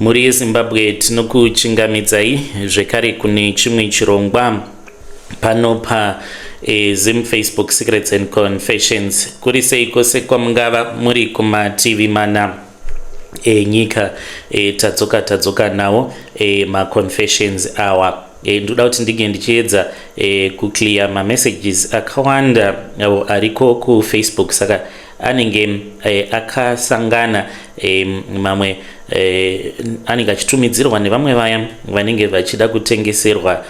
Mhuri yeZimbabwe, tinokuchingamidzai zvekare kune chimwe chirongwa pano pa Zim Facebook Secrets and Confessions. Kuri sei kwose kwamungava muri kumativi mana enyika? Tadzoka nawo maconfessions awa. Ndoda kuti ndinge ndichiedza kuclear mamessages akawanda awo ariko kuFacebook, saka anenge akasangana. Mamwe anenge achitumidzirwa nevamwe vaya vanenge vachida kutengeserwa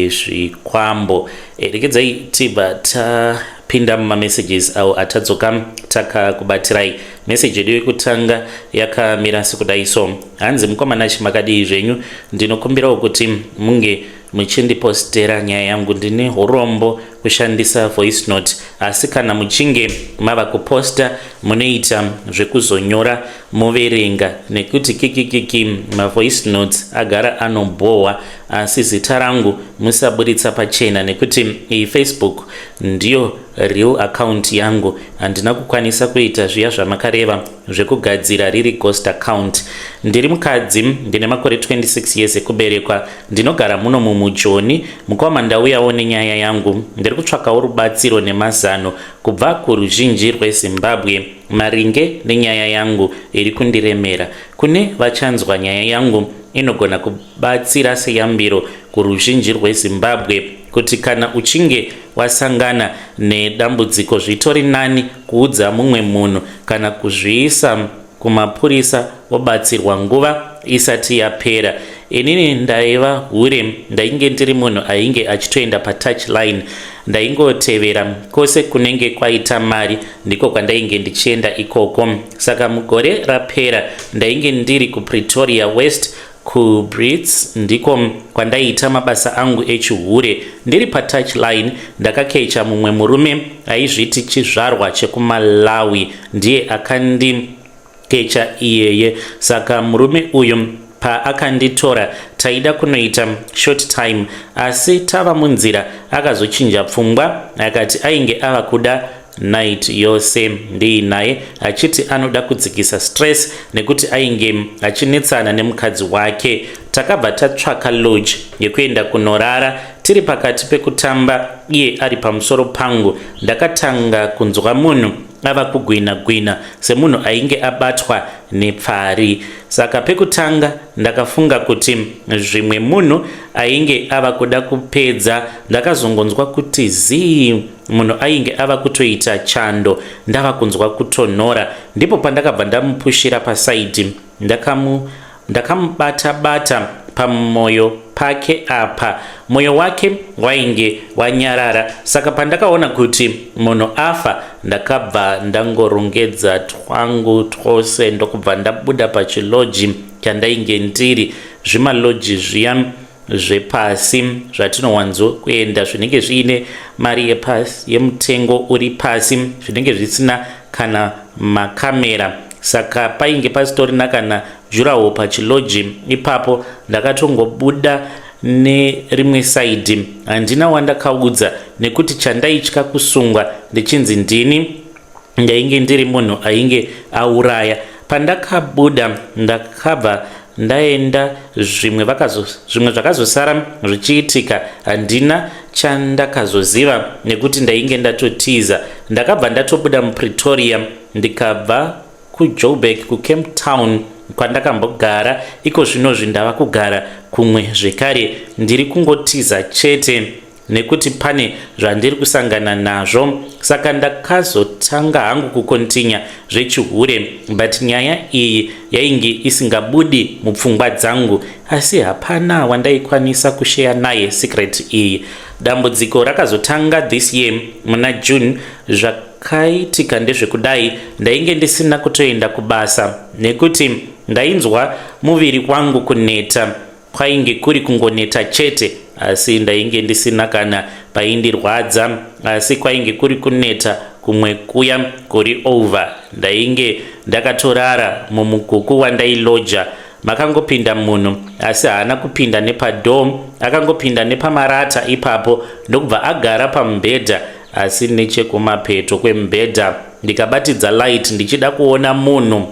zvikwambo. Regedzai tibva tapinda mumamessages awo atadzoka takakubatirai. Meseji yedu yekutanga yakamira sekudai so. Hanzi, "Mukomana, chimakadii zvenyu? Ndinokumbirawo kuti munge muchindipostera nyaya yangu. Ndine urombo kushandisa voice note, asi kana muchinge mava kuposta munoita zvekuzonyora muverenga, nekuti kikikiki, mavoice notes agara anobhohwa. Asi zita rangu musaburitsa pachena, nekuti iyi Facebook ndiyo real account yangu. Handina kukwanisa kuita zviya zvamakareva zvekugadzira riri ghost account. Ndiri mukadzi, ndine makore 26 years ekuberekwa, ndinogara muno mumujoni. Mukoma, ndauyawo nenyaya yangu. Ndiri kutsvakawo rubatsiro nemazano kubva kuruzhinji rweZimbabwe maringe nenyaya yangu iri kundiremera. Kune vachanzwa nyaya yangu, inogona kubatsira seyambiro kuruzhinji rweZimbabwe kuti kana uchinge wasangana nedambudziko, zvitori nani kuudza mumwe munhu kana kuzviisa kumapurisa, wobatsirwa nguva isati yapera. Inini ndaiva hure, ndainge ndiri munhu ainge achitoenda patouch line. Ndaingotevera kwose kunenge kwaita mari, ndiko kwandainge ndichienda ikoko. Saka mugore rapera ndainge ndiri kuPretoria West, kuBrits, ndiko kwandaiita mabasa angu echihure. Ndiri patouch line ndakakecha mumwe murume aizviti chizvarwa chekuMalawi, ndiye akandikecha iyeye. Saka murume uyu paakanditora taida kunoita short time, asi tava munzira akazochinja pfungwa, akati ainge ava kuda night yose ndiinaye, achiti anoda kudzikisa stress nekuti ainge achinetsana nemukadzi wake. Takabva tatsvaka lodge yekuenda kunorara. Tiri pakati pekutamba, iye ari pamusoro pangu, ndakatanga kunzwa munhu ava kugwina gwina semunhu ainge abatwa nepfari. Saka pekutanga ndakafunga kuti zvimwe munhu ainge ava kuda kupedza. Ndakazongonzwa kuti zii, munhu ainge ava kutoita chando, ndava kunzwa kutonhora. Ndipo pandakabva ndamupushira pasaidhi, ndakamubata-bata pamwoyo pake apa mwoyo wake wainge wanyarara. Saka pandakaona kuti munhu afa, ndakabva ndangorongedza twangu twose, ndokubva ndabuda pachilodge chandainge ndiri, zvimalodge zviya zvepasi zvatinowanzo kuenda, zvinenge zviine mari yepasi, yemutengo uri pasi, zvinenge zvisina kana makamera. Saka painge pasitorina kana durawall pachilodge ipapo. Ndakatongobuda nerimwe side. Handina wandakaudza nekuti chandaitya kusungwa ndichinzi ndini ndainge ndiri munhu ainge auraya. Pandakabuda ndakabva ndaenda. Zvimwe zvakazosara zvichiitika handina chandakazoziva nekuti ndainge ndatotiza. Ndakabva ndatobuda muPretoria, ndikabva kuJoburg, kuCape Town kwandakambogara. Iko zvinozvi ndava kugara kumwe zvekare. Ndiri kungotiza chete nekuti pane zvandiri kusangana nazvo. Saka ndakazotanga hangu kucontinue zvechihure, but nyaya iyi yainge isingabudi mupfungwa dzangu, asi hapana wandaikwanisa kushare naye secret iyi. Dambudziko rakazotanga this year muna June. Zvakaitika ndezvekudai: ndainge ndisina kutoenda kubasa nekuti ndainzwa muviri wangu kuneta. Kwainge kuri kungoneta chete, asi ndainge ndisina kana paindirwadza, asi kwainge kuri kuneta kumwe kuya kuri over. Ndainge ndakatorara mumukuku wandailoja. Makangopinda munhu, asi haana kupinda nepadoor, akangopinda nepamarata ipapo, ndokubva agara pamubhedha, asi nechekumapeto kwemubhedha. Ndikabatidza light ndichida kuona munhu,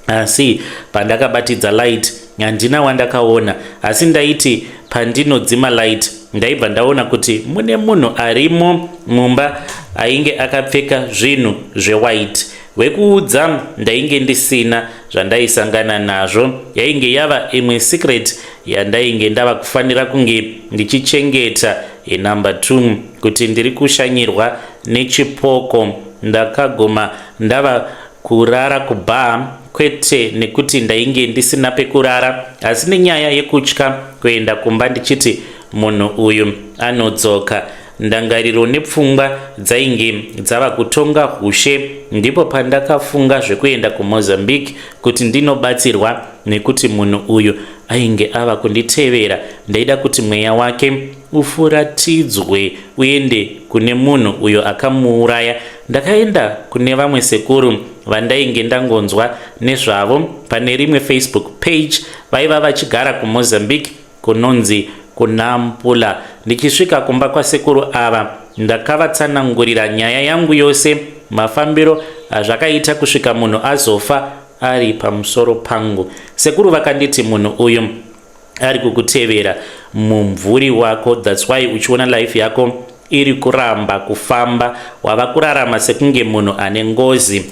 asi pandakabatidza light Handina wandakaona, asi ndaiti pandinodzima light ndaibva ndaona kuti mune munhu arimo mumba ainge akapfeka zvinhu zvewhite. Wekuudza ndainge ndisina zvandaisangana nazvo. Yainge yava imwe secret yandainge ndava kufanira kunge ndichichengeta yenumber 2 kuti ndiri kushanyirwa nechipoko. Ndakaguma ndava kurara kubar kwete nekuti ndainge ndisina pekurara asi nenyaya yekutya kuenda kumba ndichiti munhu uyu anodzoka. Ndangariro nepfungwa dzainge dzava kutonga hushe ndipo pandakafunga zvekuenda kuMozambique kuti ndinobatsirwa nekuti munhu uyu ainge ava kunditevera. Ndaida kuti mweya wake ufuratidzwe uende kune munhu uyo akamuuraya. Ndakaenda kune vamwe sekuru vandainge ndangonzwa nezvavo pane rimwe Facebook page vaiva vachigara kuMozambique kunonzi kuNampula. Ndichisvika kumba kwasekuru ava ndakavatsanangurira nyaya yangu yose, mafambiro azvakaita kusvika munhu azofa ari pamusoro pangu. Sekuru vakanditi munhu uyu ari kukutevera mumvuri wako, that's why uchiona life yako iri kuramba kufamba, wava kurarama sekunge munhu ane ngozi.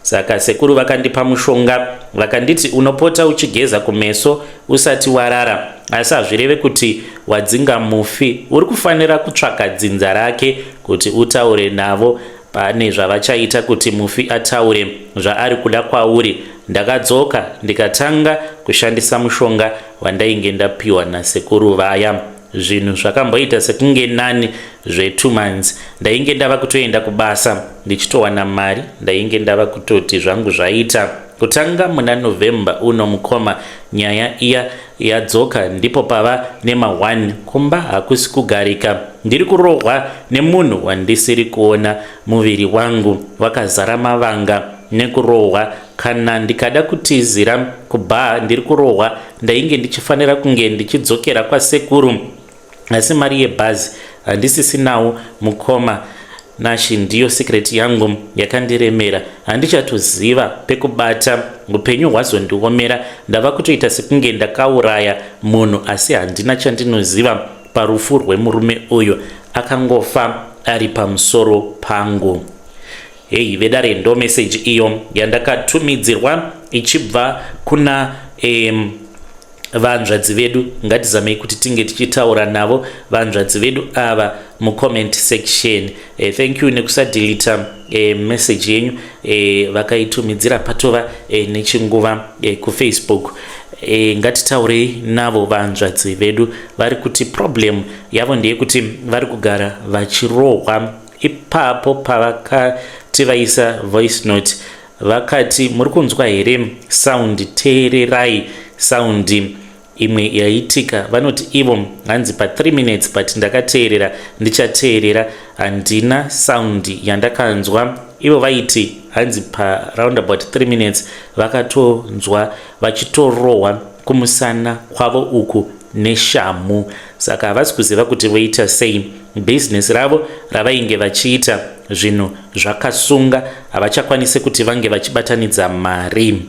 Saka sekuru vakandipa mushonga vakanditi unopota uchigeza kumeso usati warara, asi hazvireve kuti wadzinga mufi. Uri kufanira kutsvaka dzinza rake kuti utaure navo pane zvavachaita kuti mufi ataure zvaari kuda kwauri. Ndakadzoka ndikatanga kushandisa mushonga wandainge ndapiwa nasekuru vaya. Zvinhu zvakamboita sekunge nani zve2 months. Ndainge ndava kutoenda kubasa ndichitowana mari, ndainge ndava kutoti zvangu zvaita. Kutanga muna November uno mukoma, nyaya iya yadzoka ndipo pava nema1. Kumba hakusi kugarika, ndiri kurohwa nemunhu wandisiri kuona. Muviri wangu wakazara mavanga nekurohwa. Kana ndikada kutizira kubhaa ndiri kurohwa. Ndainge ndichifanira kunge ndichidzokera kwasekuru, asi mari yebhazi handisisinawo. Mukoma Nashi, ndiyo secret yangu yakandiremera. Handichatoziva pekubata. Upenyu hwazondiomera, ndava kutoita sekunge ndakauraya munhu, asi handina chandinoziva parufu rwemurume uyu. Akangofa ari pamusoro pangu. Hei vedare, ndo meseji iyo yandakatumidzirwa ichibva kuna vanzvadzi vedu. Ngatizamei kuti tinge tichitaura navo vanzvadzi vedu ava mucomment section. Thank you nekusadelita message yenyu. Vakaitumidzira patova nechinguva kuFacebook. Ngatitaurei navo vanzvadzi vedu. Vari kuti problem yavo ndeyekuti vari kugara vachirohwa. Ipapo pavakati vaisa voice note, vakati muri kunzwa here sound? Teererai sound imwe yaitika. Vanoti ivo hanzi pa3 minutes, but ndakateerera, ndichateerera, handina sound yandakanzwa. Ivo vaiti hanzi paround about 3 minutes vakatonzwa vachitorohwa kumusana kwavo uku neshamu. Saka havasi kuziva kuti voita sei. Bhizinesi ravo ravainge vachiita, zvinhu zvakasunga, havachakwanisi kuti vange vachibatanidza mari.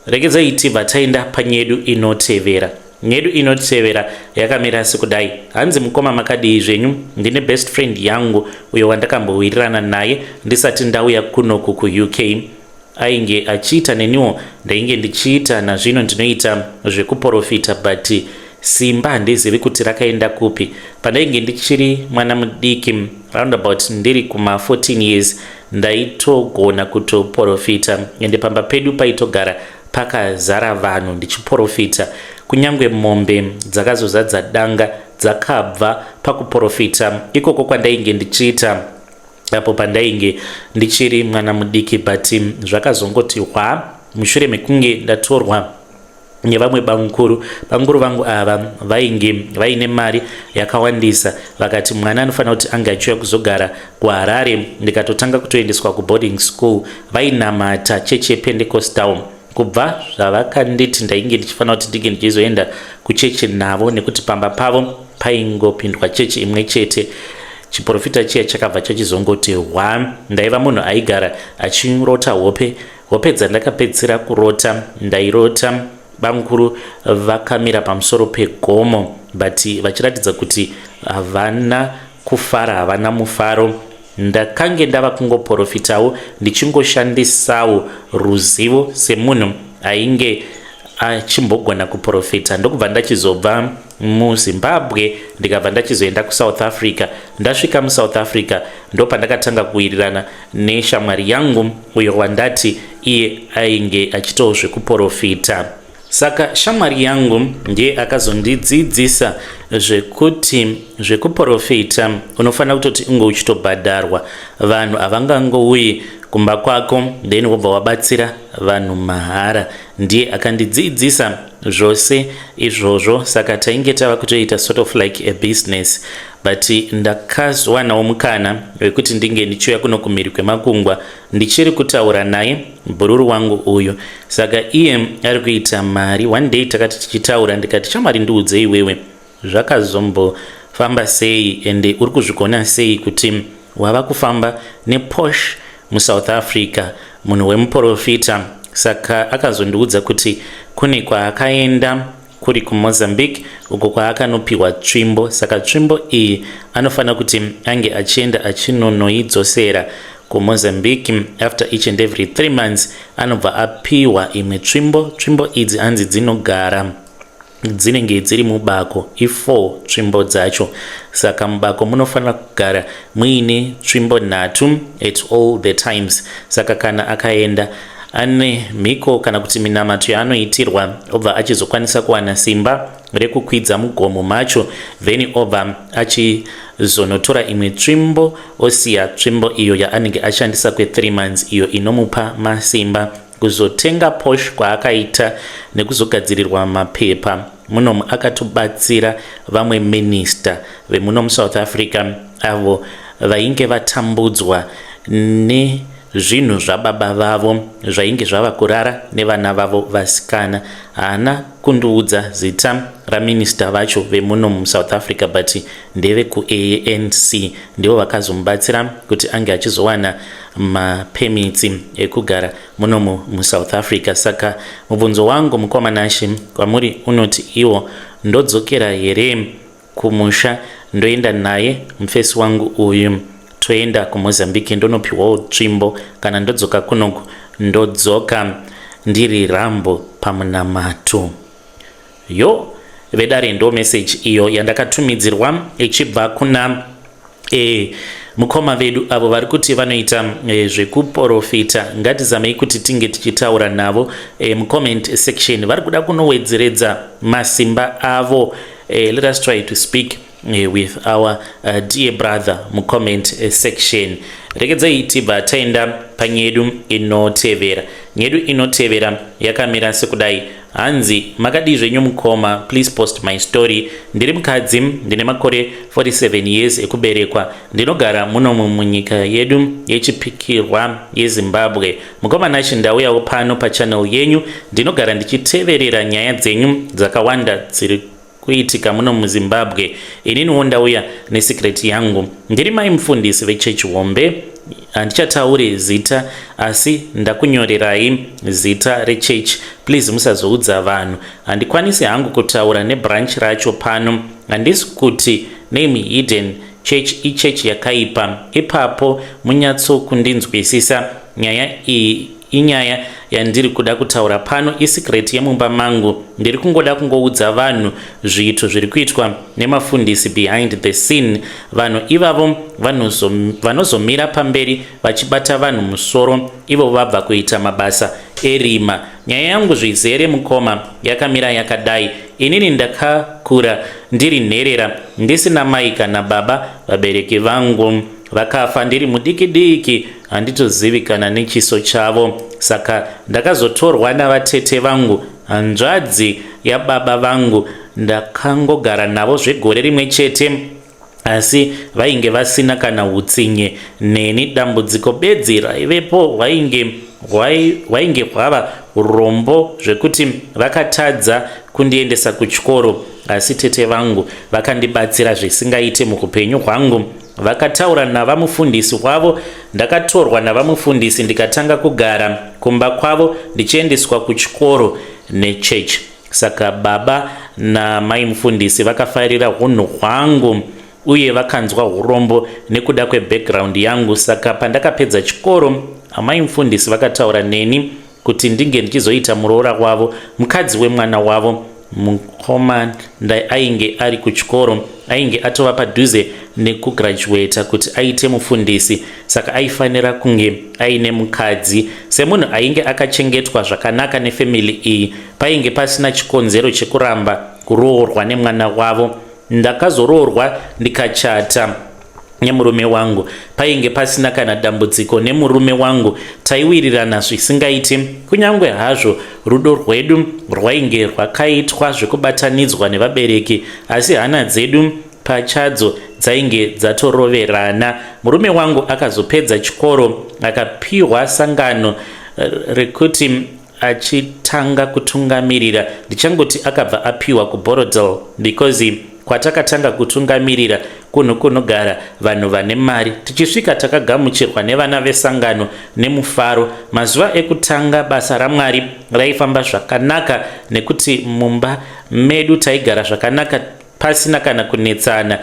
Regedzai tibva taenda panyedu inotevera. Nyedu inotevera yakamira sekudai. Hanzi, mukoma, makadii zvenyu? Ndine best friend yangu uyo wandakambowirirana naye ndisati ndauya kunoku kuUK. Ainge achiita neniwo ndainge ndichiita, nazvino ndinoita zvekuprofita, but simba handizivi kuti rakaenda kupi. Pandainge ndichiri mwana mudiki, roundabout ndiri kuma14 years, ndaitogona kutoprofita, ende pamba pedu paitogara pakazara vanhu ndichiprofita. Kunyange mombe dzakazozadza danga dzakabva pakuprofita ikoko kwandainge ndichiita apo pandainge ndichiri mwana mudiki. But zvakazongoti hwa mushure mekunge ndatorwa nevamwe bamukuru. Bamukuru vangu ava vainge vaine mari yakawandisa. Vakati mwana anofanira kuti ange achiuya kuzogara kuHarare. Ndikatotanga kutoendeswa kuboarding school. Vainamata chechi yePentecostal. Kubva zvavakanditi ndainge ndichifanira kuti ndinge ndichizoenda kuchechi navo nekuti pamba pavo paingopindwa chechi imwe chete, chiprofita chiya chakabva chachizongoti hwa. Ndaiva munhu aigara achirota hope. Hope dzandakapedzisira kurota, ndairota Bamukuru vakamira pamusoro pegomo but vachiratidza kuti havana kufara, havana mufaro. Ndakange ndava kungoprofitawo ndichingoshandisawo ruzivo semunhu ainge achimbogona kuprofita. Ndokubva ndachizobva muZimbabwe, ndikabva ndachizoenda kuSouth Africa. Ndasvika muSouth Africa, ndopandakatanga kuwirirana neshamwari yangu uyo wandati iye ainge achitawo zvekuprofita. Saka shamwari yangu ndiye akazondidzidzisa zvekuti zvekuprofita unofanira kutoti unge uchitobhadharwa. Vanhu havangangouyi kumba kwako then wobva wabatsira vanhu mahara. Ndiye akandidzidzisa zvose izvozvo. Saka tainge tava kutoita sort of like a business, but ndakazowanawo mukana wekuti ndinge ndichiuya kuno kumhiri kwemakungwa. Ndichiri kutaura naye bhururu wangu uyu. Saka iye ari kuita mari. One day takati tichitaura, ndikati, "Shamwari, ndiudze iwewe, zvakazombofamba sei ende uri kuzvigona sei kuti wava kufamba nePorsche muSouth Africa, munhu wemuprofita?" Saka akazondiudza kuti kune kwaakaenda kuri kuMozambique uko kwaakanopiwa tsvimbo. Saka tsvimbo iyi anofanira kuti ange achienda achinonoidzosera kuMozambique after each and every 3 months. Anobva apiwa imwe tsvimbo. Tsvimbo idzi hanzi dzinogara dzinenge dziri mubako, i4 tsvimbo dzacho. Saka mubako munofanira kugara muine tsvimbo nhatu at all the times. Saka kana akaenda ane mhiko kana kuti minamato yaanoitirwa, obva achizokwanisa kuwana simba rekukwidza mugomo macho, then obva achizonotora imwe tsvimbo, osiya tsvimbo iyo yaanenge ashandisa kwe3 months, iyo inomupa masimba. Kuzotenga Porsche kwaakaita nekuzogadzirirwa mapepa munomu, akatobatsira vamwe minista vemuno muSouth Africa avo vainge vatambudzwa nezvinhu zvababa vavo zvainge zvava kurara nevana vavo vasikana. Haana kundiudza zita raminista vacho vemuno muSouth Africa, but ndevekuANC. Ndivo vakazomubatsira kuti ange achizowana mapermits ekugara munomu muSouth Africa. Saka mubvunzo wangu, mukoma Nashe, kwamuri unoti iwo ndodzokera here kumusha, ndoenda naye mufesi wangu uyu, toenda kuMozambique ndonopiwawo tsvimbo, kana ndodzoka kunoku ndodzoka ndiri Rambo pamunamato? Yo vedare, ndo message iyo yandakatumidzirwa ichibva kuna mukoma vedu avo vari kuti vanoita zvekuprofita. Ngatizamei kuti tinge tichitaura navo mucomment section. Vari kuda kunowedzeredza masimba avo. Let us try to speak with our dear brother mucomment section. Regedzai tibva taenda panyedu inotevera. Nyedu inotevera yakamira sekudai. Hanzi, "Makadii zvenyu mukoma? Please post my story. Ndiri mukadzi, ndine makore 47 years ekuberekwa. Ndinogara munomu munyika yedu yechipikirwa yeZimbabwe. Mukoma Nashi, ndauyawo pano pachannel yenyu. Ndinogara ndichiteverera nyaya dzenyu dzakawanda dziri kuitika muno muZimbabwe. Ininiwo ndauya nesecret yangu. Ndiri mai mufundisi vechechi hombe. Handichatauri zita, asi ndakunyorerai zita rechechi. Please musazoudza vanhu. Handikwanisi hangu kutaura nebranch racho pano. Handisi kuti name hidden. Church ichechi yakaipa ipapo, munyatsokundinzwisisa. Nyaya iyi inyaya yandiri kuda kutaura pano isecret yemumba mangu. Ndiri kungoda kungoudza vanhu zviito zviri kuitwa nemafundisi behind the scene. Vanhu ivavo vanozomira pamberi vachibata vanhu musoro, ivo vabva kuita mabasa erima. Nyaya yangu zvizere, mukoma, yakamira yakadai. Inini ndakakura ndiri nherera, ndisina mai kana baba. Vabereki vangu vakafa ndiri mudiki diki, handitozivi kana nechiso chavo. Saka ndakazotorwa navatete vangu, hanzvadzi yababa vangu. Ndakangogara navo zvegore rimwe chete, asi vainge vasina kana utsinye neni. Dambudziko bedzi raivepo hwainge hwava urombo zvekuti vakatadza kundiendesa kuchikoro. Asi tete vangu vakandibatsira zvisingaite muupenyu hwangu. Vakataura navamufundisi wavo. Ndakatorwa navamufundisi, ndikatanga kugara kumba kwavo, ndichiendeswa kuchikoro nechechi. Saka baba namai mufundisi vakafarira hunhu hwangu uye vakanzwa urombo nekuda kwebackground yangu. Saka pandakapedza chikoro, amai mufundisi vakataura neni kuti ndinge ndichizoita muroora wavo, mukadzi wemwana wavo. Mukoma ainge ari kuchikoro, ainge atova padhuze nekugraduata kuti aite mufundisi, saka aifanira kunge aine mukadzi. Semunhu ainge akachengetwa zvakanaka nefamily iyi, painge pasina chikonzero chekuramba kuroorwa nemwana wavo. Ndakazoroorwa ndikachata nemurume wangu. Painge pasina kana dambudziko nemurume wangu, taiwirirana zvisingaiti. Kunyange hazvo rudo rwedu rwainge rwakaitwa zvekubatanidzwa nevabereki, asi hana dzedu pachadzo dzainge dzatoroverana. Murume wangu akazopedza chikoro, akapiwa sangano rekuti achitanga kutungamirira. Ndichangoti akabva apiwa kuBorrowdale because kwatakatanga kutungamirira kunhu kunogara vanhu vane mari. Tichisvika, takagamuchirwa nevana vesangano nemufaro. Mazuva ekutanga basa raMwari raifamba zvakanaka nekuti mumba medu taigara zvakanaka, pasina kana kunetsana,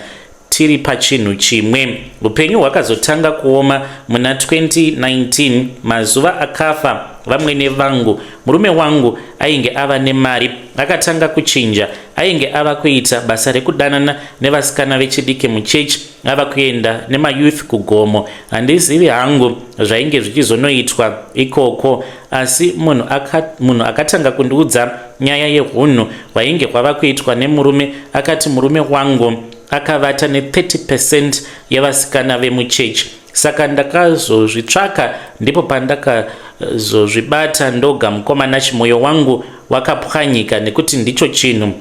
tiri pachinhu chimwe. Upenyu hwakazotanga kuoma muna 2019, mazuva akafa vamwene vangu. Murume wangu ainge ava nemari, akatanga kuchinja. Ainge ava kuita basa rekudanana nevasikana vechidiki muchechi, ava kuenda nemayouth kugomo. Handizivi hangu zvainge zvichizonoitwa ikoko, asi munhu akatanga kundiudza nyaya yehunhu hwainge hwava kuitwa nemurume akati murume wangu akavata ne30% yevasikana vemuchechi. Saka ndakazozvitsvaka, ndipo pandakazozvibata ndoga. Mukomana, chimwoyo wangu wakapwanyika nekuti ndicho chinhu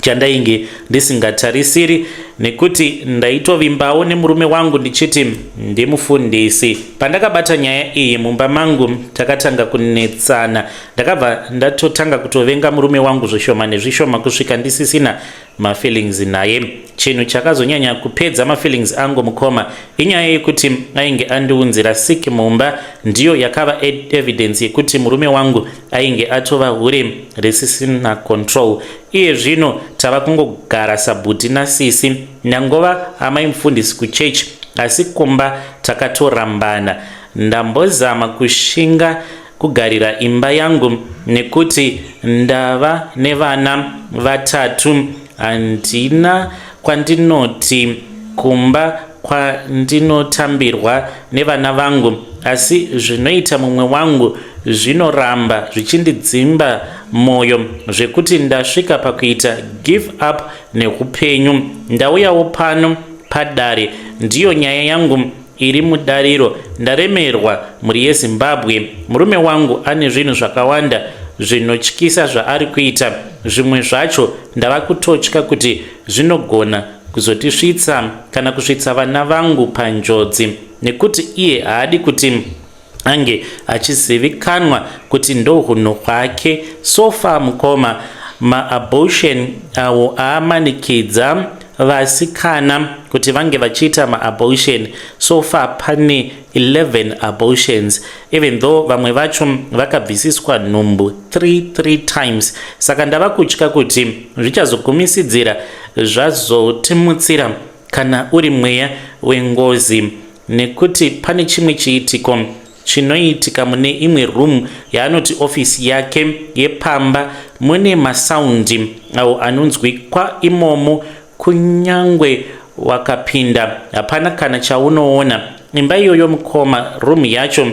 chandainge ndisingatarisiri, nekuti ndaitovimbawo nemurume wangu ndichiti ndimufundisi. Pandakabata nyaya iyi, mumba mangu takatanga kunetsana. Ndakabva ndatotanga kutovenga murume wangu zvishoma nezvishoma kusvika ndisisina mafeelings naye. Chinhu chakazonyanya kupedza mafeelings angu, mukoma, inyaya yekuti ainge andiunzira sick mumba. Ndiyo yakava evidence yekuti murume wangu ainge atova hure risisina control. Iye zvino tava kungogara sabhuti nasisi. Nyangova amai mufundisi kuchechi, asi kumba takatorambana. Ndambozama kushinga kugarira imba yangu nekuti ndava nevana vatatu. Handina kwandinoti kumba kwandinotambirwa nevana vangu, asi zvinoita mumwe wangu zvinoramba zvichindidzimba mwoyo zvekuti ndasvika pakuita give up neupenyu. Ndauyawo pano padare, ndiyo nyaya yangu iri mudariro. Ndaremerwa, mhuri yeZimbabwe. Murume wangu ane zvinhu zvakawanda zvinotyisa zvaari kuita. Zvimwe zvacho ndava kutotya kuti zvinogona kuzotisvitsa kana kusvitsa vana vangu panjodzi, nekuti iye haadi kuti ange achizivikanwa kuti ndohunhu hwake. So far, mukoma, maabortion awo aamanikidza vasikana kuti vange vachiita maabortion, so far pane 11 abortions, even though vamwe vacho vakabvisiswa nhumbu 3 3 times. Saka ndava kutya kuti zvichazogumisidzira zvazotimutsira kana uri mweya wengozi, nekuti pane chimwe chiitiko chinoitika mune imwe room yaanoti ofisi yake yepamba. Mune masounds awo anonzwikwa imomo. Kunyangwe wakapinda, hapana kana chaunoona. Imba iyoyo, mukoma, room yacho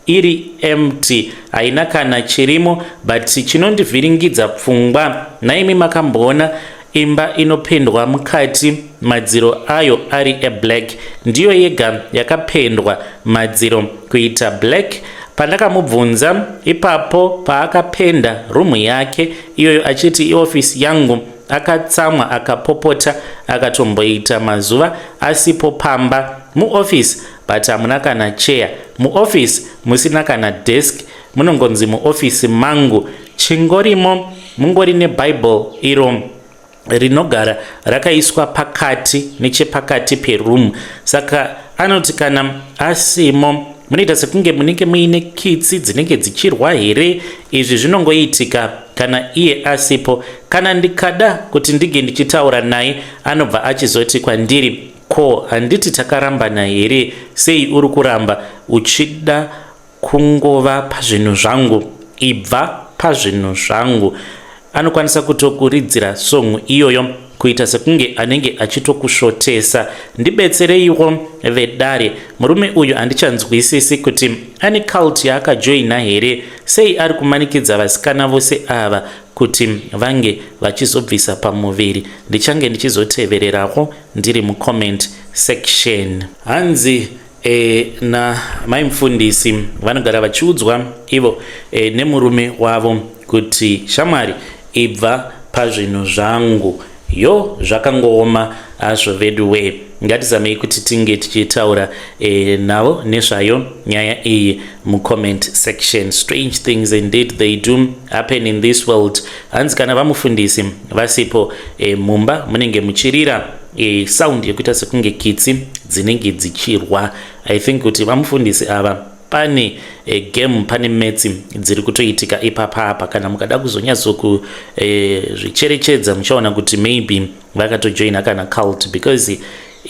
iri empty, haina kana chirimo, but chinondivhiringidza pfungwa, naimi makamboona imba inopendwa mukati, madziro ayo ari eblack? Ndiyo yega yakapendwa madziro kuita black. Pandakamubvunza ipapo paakapenda room yake iyoyo achiti iofisi yangu, akatsamwa, akapopota, akatomboita mazuva asipo pamba. Muofisi, but hamuna kana chair muofisi, musina kana desk. Munongonzi muofisi mangu. Chingorimo mungori neBible iro rinogara rakaiswa pakati, nechepakati peroom. Saka anoti kana asimo. Munoita sekunge munenge muine kitsi dzinenge dzichirwa here? Izvi zvinongoitika kana iye asipo. Kana ndikada kuti ndinge ndichitaura naye anobva achizoti kwandiri, ko handiti takarambana here? Sei uri kuramba uchida kungova pazvinhu zvangu? Ibva pazvinhu zvangu. Anokwanisa kutokuridzira song iyoyo kuita sekunge anenge achitokusvotesa. Ndibetsereiwo vedare, murume uyu handichanzwisisi kuti ane cult yaakajoina here? Sei ari kumanikidza vasikana vose ava kuti vange vachizobvisa pamuviri? Ndichange ndichizotevererawo ndiri mucomment section. Hanzi na mai mufundisi vanogara vachiudzwa ivo nemurume wavo kuti shamwari, ibva pazvinhu zvangu. Yo, zvakangooma hazvo vedu we. Ngatizamei kuti tinge tichitaura navo nezvayo nyaya iyi mucomment section. Strange things indeed, they do happen in this world. Hanzi kana vamufundisi vasipo, mumba munenge muchirira sound yekuita sekunge kitsi dzinenge dzichirwa. I think kuti vamufundisi ava pane game, pane metsi dziri kutoitika ipapapa. Kana mukada kuzonyatsokuzvicherechedza, muchaona kuti maybe vakatojoina kana cult, because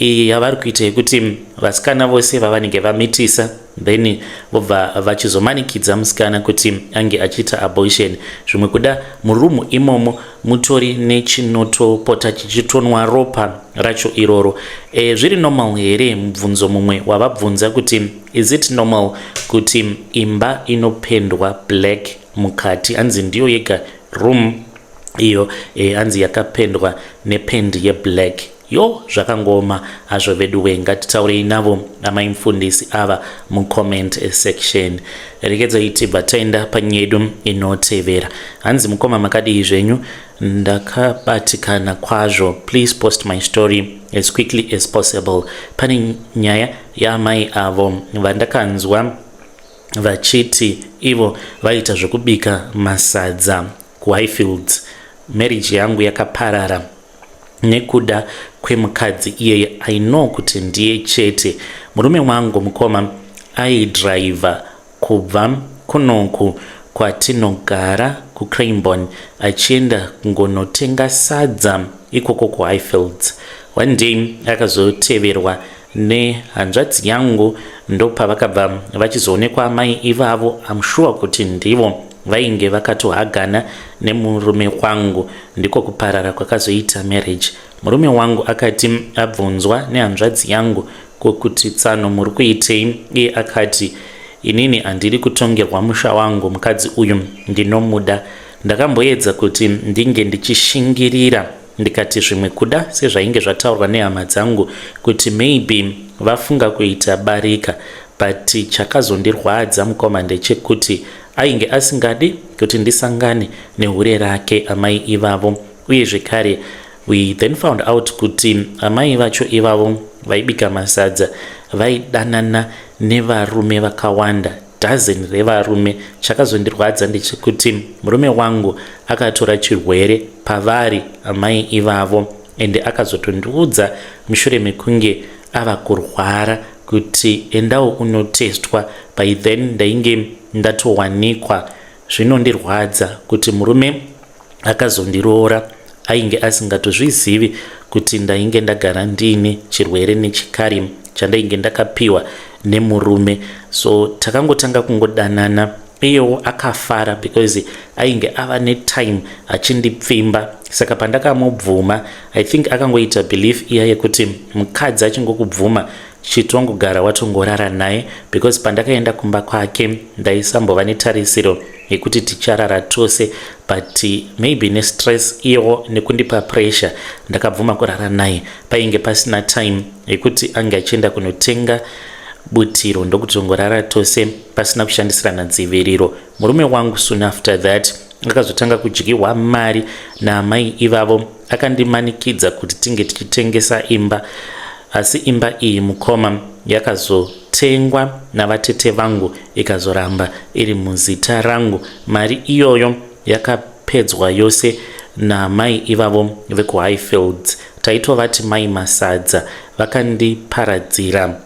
iyi yavari kuita yekuti vasikana vose vavanenge vamitisa, then vobva vachizomanikidza musikana kuti ange achiita abortion. Zvimwe kuda murumu imomo mutori nechinotopota chichitonwa ropa racho iroro. Zviri normal here? Mubvunzo mumwe wavabvunza kuti is it normal kuti imba inopendwa black mukati? Hanzi ndiyo yega room iyo hanzi yakapendwa nependi yeblack. Yo, zvakangoma hazvo vedu we. Ngatitaurei navo amai mufundisi ava mucomment section. Rekedzai tibva taenda panyedu inotevera. Hanzi, mukoma, makadii zvenyu? Ndakabatikana kwazvo. Please post my story as quickly as possible. Pane nyaya yaamai avo vandakanzwa vachiti ivo vaita zvekubika masadza kuHighfields. Marriage yangu yakaparara nekuda kwemukadzi iyeye. I know kuti ndiye chete. Murume wangu, mukoma, aidhiraivha kubva kunoku kwatinogara kuCrainbon achienda kungonotenga sadza ikoko kuHighfields. One day akazoteverwa nehanzvadzi yangu, ndopavakabva vachizoonekwa mai ivavo. Am sure kuti ndivo vainge vakatohagana nemurume wangu. Ndiko kuparara kwakazoita marriage. Murume wangu akati abvunzwa nehanzvadzi yangu kuti, "Tsano, muri kuitei?" iye akati, "Inini handiri kutongerwa musha wangu, mukadzi uyu ndinomuda." Ndakamboedza kuti ndinge ndichishingirira, ndikati zvimwe kuda sezvainge zvataurwa nehama dzangu kuti maybe vafunga kuita barika. But chakazondirwadza, mukoma, ndechekuti ainge asingadi kuti ndisangane nehure rake, amai ivavo. Uye zvekare we then found out kuti amai vacho ivavo vaibika masadza vaidanana nevarume vakawanda, dozen revarume. Chakazondirwadza ndechekuti murume wangu akatora chirwere pavari amai ivavo, ende akazotondiudza mushure mekunge ava kurwara kuti endawo unotestwa. By then ndainge ndatowanikwa. Zvinondirwadza kuti murume akazondiroora ainge asingatozvizivi kuti ndainge ndagara ndiine chirwere nechikari chandainge ndakapiwa nemurume. So takangotanga kungodanana, iyewo akafara because ainge ava netime achindipfimba. Saka pandakamubvuma, I think akangoita belief iya yekuti mukadzi achingokubvuma, chitongogara watongorara naye, because pandakaenda kumba kwake ndaisambova netarisiro yekuti ticharara tose. But maybe nestress iyewo nekundipa pressure, ndakabvuma kurara naye. Painge pasina time yekuti ange achienda kunotenga butiro, ndokutongorara tose pasina kushandisirana dziviriro. Murume wangu soon after that akazotanga kudyiwa mari naamai ivavo. Akandimanikidza kuti tinge tichitengesa imba, asi imba iyi, mukoma, yakazotengwa navatete vangu, ikazoramba iri muzita rangu. Mari iyoyo yakapedzwa yose namai ivavo vekuHighfields, taitovati mai masadza. Vakandiparadzira.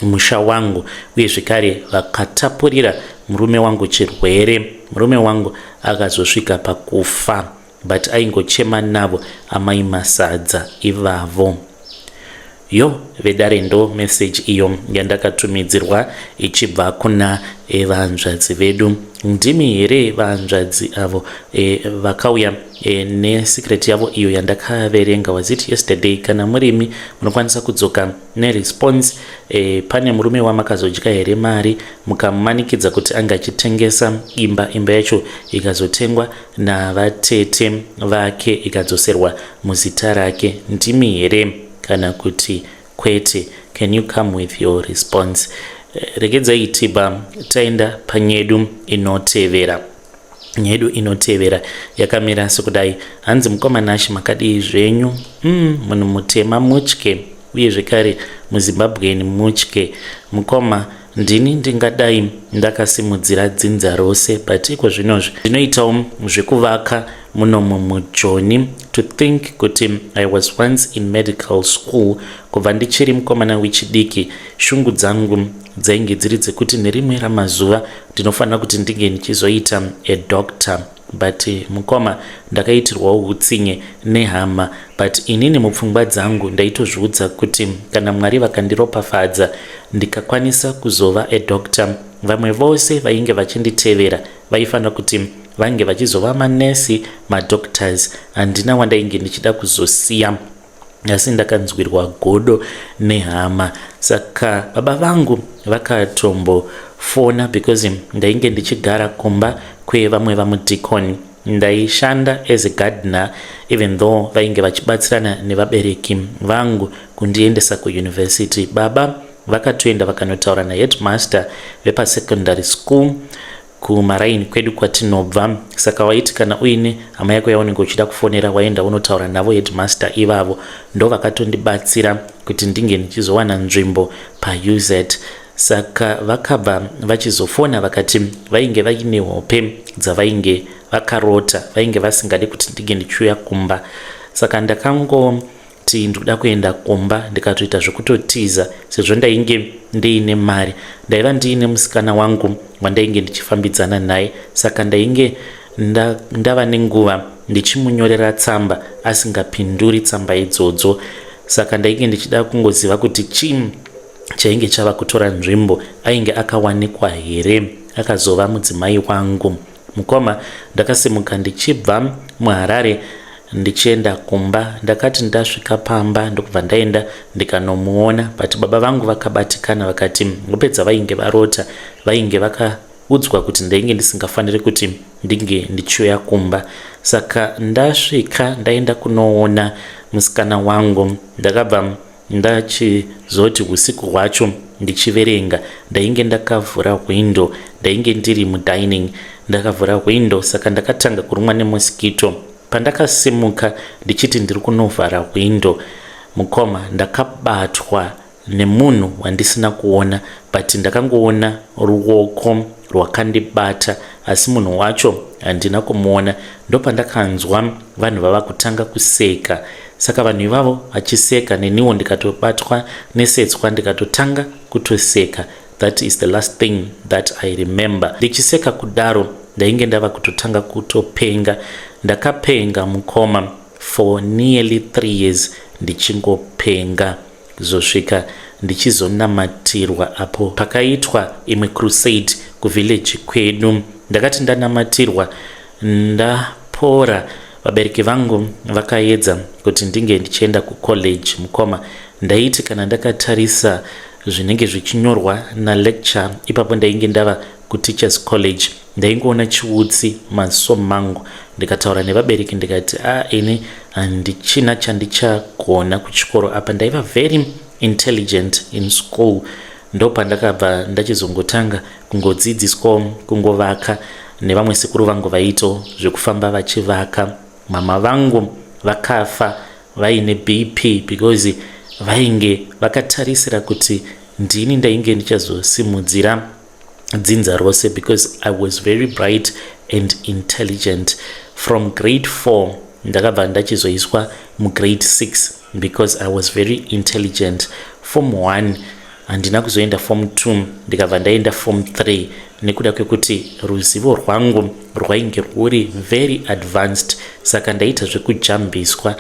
musha wangu uye zvekare vakatapurira murume wangu chirwere. Murume wangu akazosvika pakufa but aingochema navo amai Masadza ivavo. Yo vedare ndo message iyo yandakatumidzirwa ichibva kuna vanzvadzi vedu. Ndimi here vanzvadzi avo vakauya nesecret yavo iyo yandakaverenga? Was it yesterday? Kana murimi munokwanisa kudzoka neresponse. Pane murume wamakazodya here mari mukamumanikidza kuti ange achitengesa imba, imba yacho ikazotengwa navatete vake ikadzoserwa muzita rake? Ndimi here kana kuti kwete? Can you come with your response? Regedzai tibva taenda panyedu inotevera. Nyedu inotevera yakamira sekudai. Hanzi, "Mukoma Nashi, makadii zvenyu? Munhu mutema mutye, uye zvekare muZimbabweni mutye. Mukoma, ndini ndingadai ndakasimudzira dzinza rose, but iko zvinozvi ndinoitawo zvekuvaka munomu muJoni. To think kuti I was once in medical school. Kubva ndichiri mukomana wechidiki, shungu dzangu dzainge dziri dzekuti nerimwe ramazuva ndinofanira kuti ndinge ndichizoita a doctor. But mukoma, ndakaitirwawo utsinye nehama, but inini mupfungwa dzangu ndaitozviudza kuti kana Mwari vakandiropafadza ndikakwanisa kuzova a doctor, vamwe vose vainge vachinditevera vaifanira kuti vange vachizova manesi, madoctors. Handina wandainge ndichida kuzosiya, asi ndakanzwirwa godo nehama. Saka baba vangu vakatombofona because ndainge ndichigara kumba kwevamwe vamudhikoni. Ndaishanda as a gardener, even though vainge vachibatsirana nevabereki vangu kundiendesa kuuniversity. Baba vakatoenda vakanotaura naheadmaster vepasecondary school kumaraini kwedu kwatinobva. Saka waiti kana uine hama yako yaunenge uchida kufonera, waenda unotaura navo headmaster ivavo. Ndo vakatondibatsira kuti ndinge ndichizowana nzvimbo paUZ. Saka vakabva vachizofona vakati vainge vaine hope dzavainge vakarota, vainge vasingadi kuti ndinge ndichiuya kumba. Saka ndakangoti ndikuda kuenda kumba, ndikatoita zvekutotiza sezvo ndainge ndiine mari. Ndaiva ndiine musikana wangu wandainge ndichifambidzana naye, saka ndainge ndava nenguva ndichimunyorera tsamba asingapinduri tsamba idzodzo. Saka ndainge ndichida kungoziva kuti chii chainge chava kutora nzvimbo, ainge akawanikwa here akazova mudzimai wangu. Mukoma, ndakasimuka ndichibva muHarare ndichienda kumba. Ndakati ndasvika pamba ndokubva ndaenda ndikanomuona, but baba vangu vakabatikana, vakati hope dzavainge varota vainge vakaudzwa kuti ndainge ndisingafaniri kuti ndinge ndichiuya kumba. Saka ndasvika ndaenda kunoona musikana wangu, ndakabva ndachizoti usiku hwacho ndichiverenga, ndainge ndakavhura hwindo. Ndainge ndiri mudining, ndakavhura hwindo, saka ndakatanga kurumwa nemosquito. Pandakasimuka ndichiti ndiri kunovhara hwindo, mukoma, ndakabatwa nemunhu wandisina kuona, but ndakangoona ruoko rwakandibata, asi munhu wacho handina kumuona. Ndopandakanzwa vanhu vava kutanga kuseka. Saka vanhu ivavo vachiseka, neniwo ndikatobatwa nesetswa, ndikatotanga kutoseka. That is the last thing that I remember. Ndichiseka kudaro, ndainge ndava kutotanga kutopenga. Ndakapenga, mukoma, for nearly 3 years, ndichingopenga kuzosvika ndichizonamatirwa apo pakaitwa imwe crusade kuvillage kwedu. Ndakati ndanamatirwa ndapora, vabereki vangu vakaedza kuti ndinge ndichienda kucollege. Mukoma, ndaiti kana ndakatarisa zvinenge zvichinyorwa nalecturer ipapo, ndainge ndava kuteachers college, ndaingoona chiutsi maziso mangu. Ndikataura nevabereki ndikati, "A, ini handichina chandichagona kuchikoro apa." Ndaiva very intelligent in school. Ndopandakabva ndachizongotanga kungodzidziswawo kungovaka nevamwe sekuru vangu vaito zvekufamba vachivaka. Mama vangu vakafa vaine BP because vainge vakatarisira kuti ndini ndainge ndichazosimudzira dzinza rose, because I was very bright and intelligent. From grade 4 ndakabva ndachizoiswa mugrade 6 because I was very intelligent. Form 1 Handina kuzoenda form 2, ndikabva ndaenda form 3 nekuda kwekuti ruzivo rwangu rwainge rwuri very advanced, saka ndaita zvekujambiswa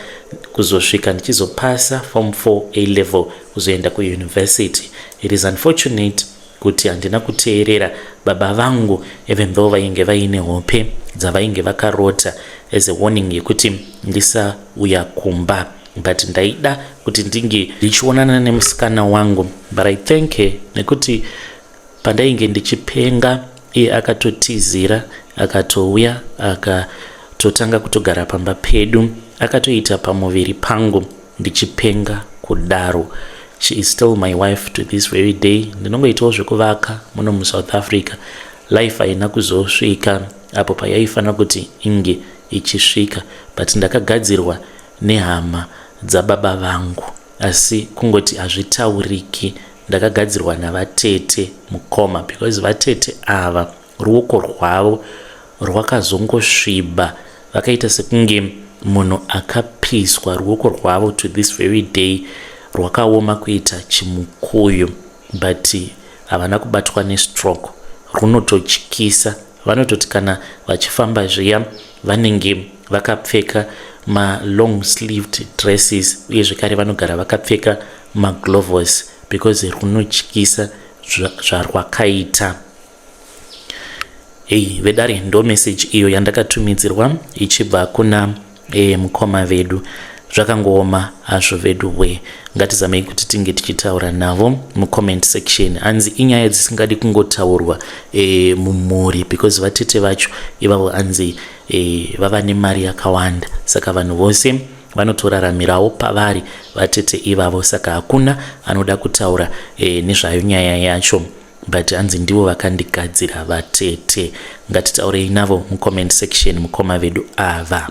kuzosvika ndichizopasa form 4 A level, kuzoenda kuuniversity. It is unfortunate kuti handina kuteerera baba vangu, even though vainge vaine hope dzavainge vakarota as a warning yekuti ndisauya kumba, but ndaida kuti ndinge ndichionana nemusikana wangu. But I thank her nekuti pandainge ndichipenga, iye akatotizira, akatouya, akatotanga kutogara pamba pedu, akatoita pamuviri pangu ndichipenga kudaro. She is still my wife to this very day. Ndinongoitawo zvekuvaka muno muSouth Africa. Life haina kuzosvika apo payaifanira kuti inge ichisvika, but ndakagadzirwa nehama dzababa vangu, asi kungoti hazvitauriki. Ndakagadzirwa navatete, mukoma, because vatete ava ruoko rwavo rwakazongosviba, vakaita sekunge munhu akapiswa. Ruoko rwavo to this very day rwakaoma kuita chimukuyu, but havana kubatwa nestroke. Runototyisa. Vanototi kana vachifamba zviya, vanenge vakapfeka malong sleeved dresses, uye zvekare vanogara vakapfeka magloves because runotyisa zvarwakaita. Ei vedare, ndo message iyo yandakatumidzirwa ichibva kuna mukoma vedu. Zvakangooma hazvo vedu we. Ngatizamei kuti tinge tichitaura navo mucomment section. Hanzi inyaya dzisingadi kungotaurwa mumhuri because vatete vacho ivavo hanzi vava nemari yakawanda, saka vanhu vose vanotoraramirawo pavari vatete ivavo, saka hakuna anoda kutaura nezvayo nyaya yacho, but hanzi ndivo vakandigadzira vatete. Ngatitaurei navo mucomment section, mukoma vedu ava.